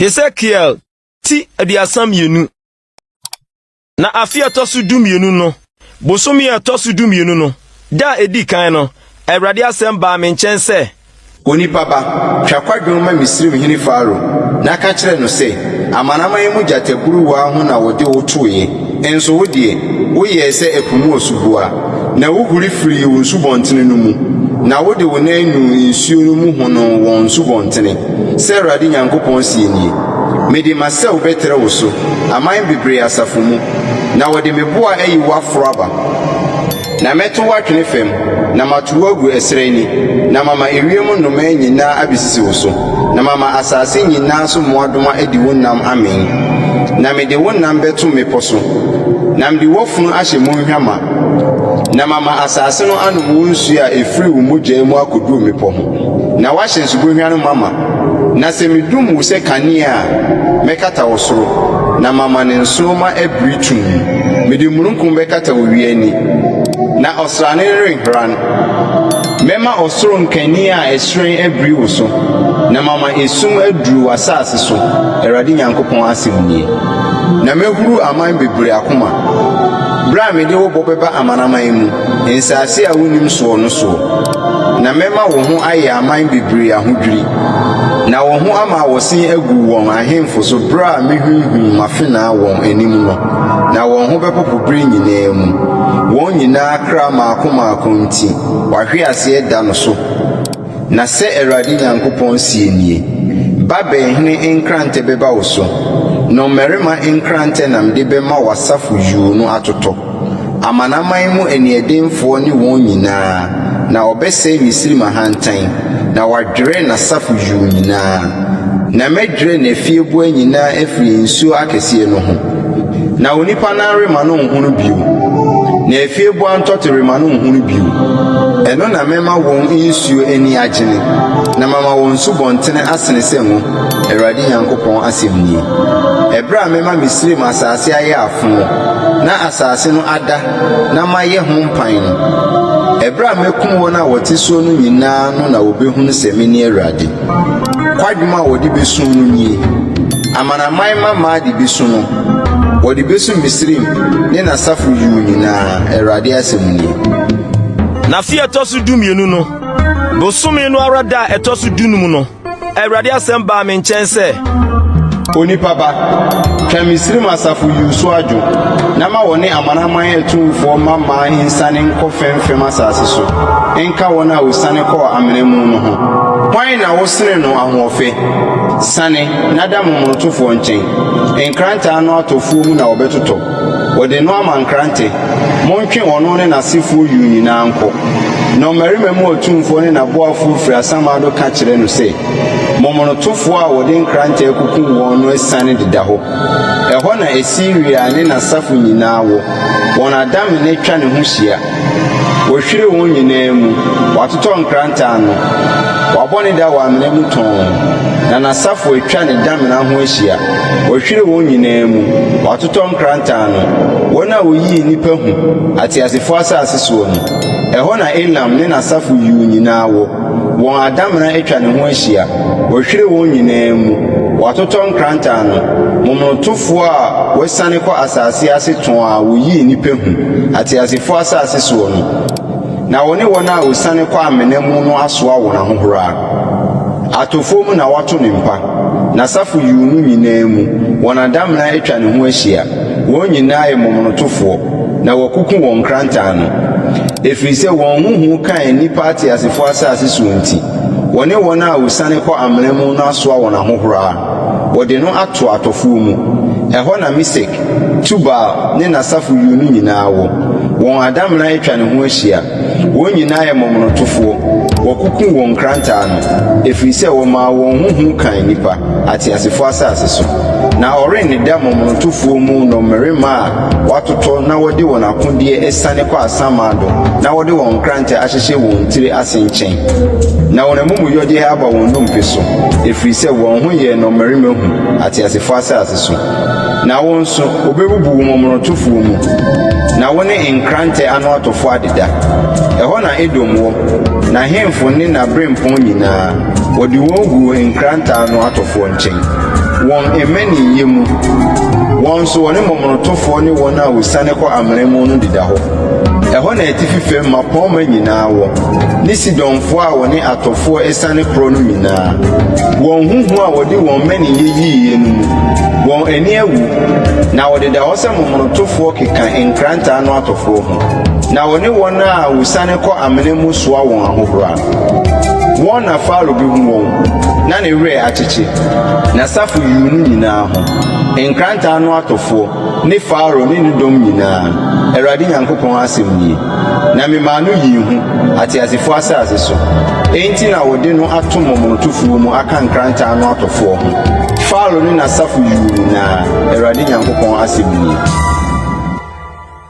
Hesekiel ti 32. Na afe a ɛtɔ so 12 no, bosome a ɛtɔ so 12 no, da a edi kan no, Awurade asɛm baa me nkyɛn sɛ. Onipa ba, twa kwadwom ma Misraimhene Farao, na ka kyerɛ no sɛ, 'Amanaman mu gyataburuwa ho na wɔde wo toeɛ, nso wo deɛ, woyɛɛ sɛ ɛpo mu asuboa, na wohuri firii wo nsubɔntene no mu, na wode wo nan nuu nsuo no mu honoo wɔn nsubɔntene. Sɛ Awurade Nyankopɔn seɛ nie, Mede m'asau bɛtrɛ wo so, aman bebree asafo mu, na wɔde me boa ayi wo aforo aba. Na mɛto wo atwene fam, na mato wo agu ɛserɛ ani, na mama ewiem nnomaa nyinaa abɛsisi wo so, na mama asase nyinaa so mmoadoma adi wo nam amee. Na mede wo nam bɛto mmepɔ so, na mede w'afunu ahyɛ mmonhwa ma, na mama asase no anom wo nsuo a ɛfiri wo mogya mu akɔduru mmepɔ ho, na woahyɛ nsubɔnhwa no mama. Na sɛ medum wo sɛ kanea a, mɛkata wo soro, na mama ne nsoromma abiri tumm. Mede mununkum bɛkata owia ani, na ɔsrane renharan. Mɛma ɔsoro nkanea a ɛhyerɛn abiri wo so, na mama esum aduru w'asase so, Awurade Nyankopɔn asɛm nie. Na mɛhuru aman bebree akoma, berɛ a mede wo bɔ bɛba amanaman mu, nsase a wonnim soɔ no soɔ. Na mɛma wo ho ayɛ aman bebree ahodwiri, na wo ho ama awɔsen agu wɔn ahemfo so berɛ a mehwinhwim m'afenaa wɔn anim no, na wɔn ho bɛpopo bere nyinaa mu, wɔn nyinaa kra mmaako mmaako nti, w'ahweaseɛ da no so. Na sɛ Awurade Nyankopɔn seɛ nie, Babel hene nkrantɛ bɛba wo so, nnɔmmarima nkrantɛ na mede bɛma w'asafo yuu no atotɔ, amanaman mu aniɛdenfoɔ ne wɔn nyinaa, na ɔbɛsɛe Misraim ahantan, na wadwerɛ n'asafo yuu nyinaa. Na mɛdwerɛ n'afieboa nyinaa afiri nsuo akɛseɛ no ho, na onipa nan remma no nhono bio, na afieboa ntɔte remma no nhono bio. Ɛno na mɛma wɔn nsuo ani agyene, na mama wɔn nsubɔntene asene sɛ ngo, Awurade Nyankopɔn asɛm nie. Ɛberɛ a mɛma Misraim asase ayɛ afo, na asase no ada na mayɛ ho mpan no, ɛberɛ a mɛkum wɔn a wɔte soɔ no nyinaa no na wɔbɛhunu sɛ mene Awurade. Kwadwom a wɔde besu no nie. Amanaman mmammaa de besu no, wɔde besu Misraim ne n'asafo yuu nyinaa, Awurade asɛm nie. Na afe a ɛtɔ so 12 no, bosome no ara da a ɛtɔ so 15 no, Awurade asɛm baa me nkyɛn sɛ. Onipa ba, twa Misraim asafo yuu so adwo, na ma wɔne amanaman atumfoɔ mmammaa nsiane nkɔ fremfrem asase so, nka wɔn a wɔsiane kɔɔ amena mu no ho. Hwan na wosene no ahoɔfɛ? Siane, na da momonotofoɔ nkyɛn. Nkrantɛ ano atɔfoɔ mu na wɔbɛtotɔ. Wɔde no ama nkrantɛ. Montwe ɔno ne n'asefoɔ yuu nyinaa nkɔ. Nnɔmmarima mu atumfoɔ ne n'aboafoɔ firi asamando ka kyerɛ no sɛ, Momonotofoɔ a wɔde nkrantɛ akukum wɔn no asiane deda hɔ. Ɛhɔ na Asiria ne n'asafo nyinaa wɔ. Wɔn adamena twa ne ho hyia. Wɔahwire wɔn nyinaa mu, wɔatotɔ nkrantɛ ano. Wɔabɔ ne da wɔ amena mu tɔnn, na n'asafo atwa ne damena ho ahyia. Wɔahwire wɔn nyinaa mu, wɔatotɔ nkrantɛ ano. Wɔn a wɔyii nnipa hu, ateasefoɔ asase soɔ no. Ɛhɔ na Elam ne n'asafo yuu nyinaa wɔ. Wɔn adamena atwa ne ho ahyia, wɔahwire wɔn nyinaa mu, wɔatotɔ nkrantɛ ano, momonotofoɔ a wɔasiane kɔ asase ase tɔnn a wɔyii nnipa hu, ateasefoɔ asase soɔ no, na wɔne wɔn a wɔsiane kɔ amena mu no asoa wɔn ahohora. Atɔfoɔ mu na wɔato ne mpa, n'asafo yuu no nyinaa mu, wɔn adamena atwa ne ho ahyia, wɔn nyinaa yɛ momonotofoɔ, na wɔakuku wɔn nkrantɛ ano. Ɛfiri sɛ wɔn ho hu kaa nnipa ateasefoɔ asase soɔ nti, wɔne wɔn a wɔsiane kɔ amena mu no asoa wɔn ahohora. Wɔde no ato atɔfoɔ mu. Ɛhɔ na Mesek, Tubal ne n'asafo yuu no nyinaa wɔ. Wɔn adamena atwa ne ho ahyia. Wɔn nyinaa yɛ momonotofoɔ. Wɔakuku wɔn nkrantɛ ano, ɛfiri sɛ wɔmaa wɔn ho hu kaa nnipa, ateasefoɔ asase so. Na ɔrenneda momonotofoɔ mu nnɔmmarima a wɔatotɔ na wɔde wɔn akodeɛ asiane kɔ asamando na wɔde wɔn nkrantɛ ahyehyɛ wɔn tiri ase nkyɛn. Na wɔn amumuyɔdeɛ aba wɔn nnompe so, ɛfiri sɛ wɔn ho yɛɛ nnɔmmarima hu, ateasefoɔ asase so. Na wo nso, wɔbɛbubu wo momonotofoɔ mu, na wo ne nkrantɛ ano atɔfoɔ adeda. Ɛhɔ na Edom wɔ, n'ahemfo ne n'aberempɔn nyinaa, wɔde wɔn guu nkrantɛ ano atɔfoɔ nkyɛn. Wɔn mmaninyɛ mu, wɔn nso wɔne momonotofoɔ ne wɔn a wɔsiane kɔ amena mu no deda hɔ. Ɛhɔ na atifi fam mmapɔmma nyinaa wɔ, ne Sidonfoɔ a wɔne atɔfoɔ asiane korɔ no nyinaa. Wɔn ho hu a wɔde wɔn mmaninyɛ yiiɛ no mu, wɔn ani awu, na wɔdeda hɔ sɛ momonotofoɔ keka nkrantɛ ano atɔfoɔ ho, na wɔne wɔn a wɔsiane kɔ amena mu soa wɔn ahohora. Wɔn na Farao behu wɔn, na ne werɛ akyekye, n'asafo yuu no nyinaa ho, nkrantɛ ano atɔfoɔ, ne Farao ne ne dɔm nyinaa, Awurade Nyankopɔn asɛm nie. Na memaa no yii hu, ateasefoɔ asase so. Enti na wɔde no ato momonotofoɔ mu aka nkrantɛ ano atɔfoɔ ho, Farao ne n'asafo yuu nyinaa, Awurade Nyankopɔn asɛm nie.